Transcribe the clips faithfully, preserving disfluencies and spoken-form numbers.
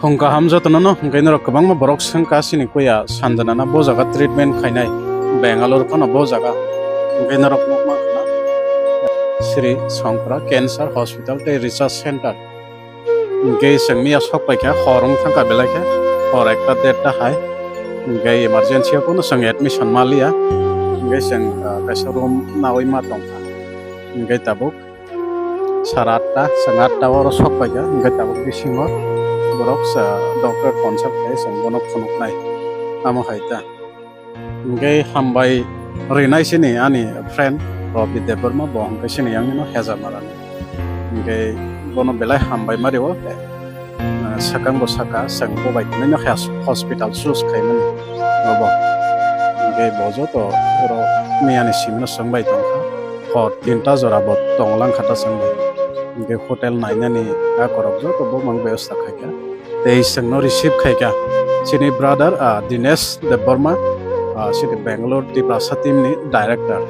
Phung kaham jotono no, hwnkhe norok kwbangma borok swngkha chini kuya Sanjana no bo jaga treatment khainai, Bangalore phano bo jaga, hwnkhe norok nukma khna Sri Shankara Cancer Hospital tei Research Center. Hwnkhe chwng miya sok paikha, hor wng thangkha belai khe, hor ekta derta hai, hwnkhe emergency o phano chwng admission maliya, hwnkhe chwng, ah, kaisa room naui ma tongkha, hwnkhe tabuk sara atta, chwng atta oro sok paikha, hwnkhe tabuk bisingo borok sa doctor consult khlai chwng bono phunuknai, amo hai ta. Hwnkhe hambai rinai sini ani friend Robi Debbarma, bo hwnkhe sini yang nino Hejamarani. Hwnkhe bono belai hambai ma rio, eh, swkang bo saka, chwng bo bai tongnaino has-, hospital choose khaimani obo. Hwnkhe bo joto oro miyani simino chwng bai tongkha. Hor tinta jora bo tonglang kha ta chwng bai. Hwnkhe hotel nainani a korok joto bo mang bebostha khaikha. Tei chwngno receive khaikha chini brother, ah, Dinesh Debbarma, ah, chini Bangalore Tiprasa team ni director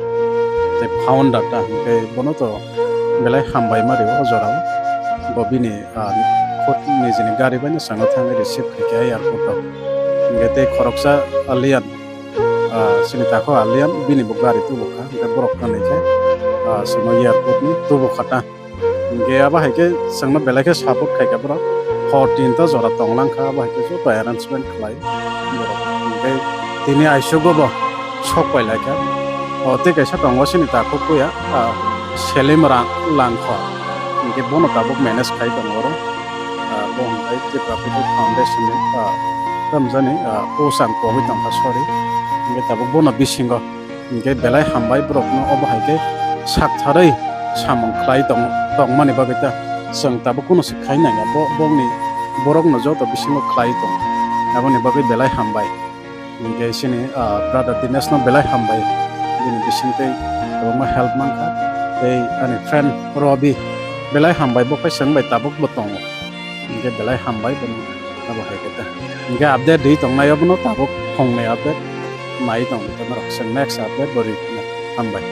tei founder ta, hwnkhe bono to belai hambai ma rio o jorao. Bo bini, ah, khud nijini gari bai no chwngno thangwi receive khaikha airport o. Hwnkhe tei khoroksa Alian, ah, chini takhuk Alian bini bo gari tubu kha, hwnkhe borok kwnwi khe, ah, chwngno airport ni tubu kha ta. Hwnkhe abo hai khe chwngno belai khe support khaikha borok. Hor tinta jora tonglang kha, abo hai khe joto arrangement khlai borok. Hwnkhe tini aisugo bo sok pai lai kha. O tei kaisa tongo chini takhuk kuya, ah, Selim Ra-, Langkho. Hwnkhe bono tabuk manage khai tongo oro. Ah, bo hwnkhe Tripura People Foundation ni, ah, tamjani, ah, coach ang kogwi tongkha, sorry. Hwnkhe tabuk bono bisingo. Hwnkhe belai hambai borokno obo hai khe saktharwi samung khlai tong-, tongmani bagwi ta chwng tabuk kunu se khai nangya. Bo-, bongni borokno joto bisingo khlai tong, aboni bagwi belai hambai. Hwnkhe chini, ah, brother Dinesh no belai hambai, bini bisingtwi kwbangma help mankha. Tei ani friend Robi belai hambai, bo khe chwng bai tabuk bo tongo. Hwnkhe belai hambai bono abo hai khe ta. Hwnkhe update rwi tongnai abono tabuk phungnai update nai tong norok, chwng next update bo rwi phano hambai.